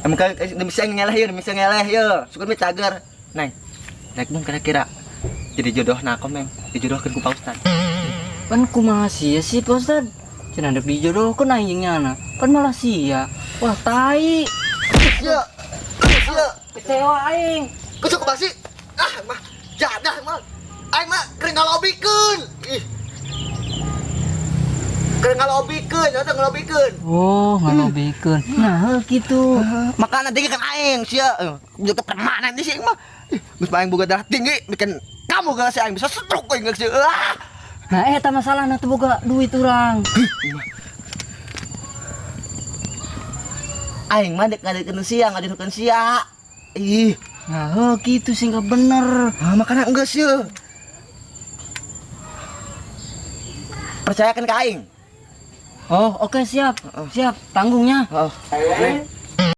Emang kan bisa ngeleh yeuh, bisa ngeleh yeuh. Syukur mi cager. Neng. Naik mung kira-kira jadi jodoh nah komeng dijodohkeun ku Pak Ustad. Pan kumaha sia sih Pak Ustad? Cenah dek dijodohkeun aing jeung nyana. Pan malah sia. Wah tai. Sia. Sia. Kecewa aing. Kusuk basi. Ah mah jadah mah. Aing mah keur ngalobikeun. Ih. Keur ngalobikeun, nya teh ngalobikeun. Oh, ngalobikeun. Nah, heuh kitu. Makana tinggi kan aing sia. Juga permanen di sih mah. Ih, geus aing boga darah tinggi bikin kamu gak sih aing bisa stroke aing geus. Ah. Nah, eta masalahna teu boga duit urang. Aing mah dek ngadekeun sia, ngadekeun sia. Ih, Nah, heuh kitu sih nggak bener. ah, makana geus ye. Percayakan ke aing. Oh, oke siap. Siap, tanggungnya. Oh. Neng,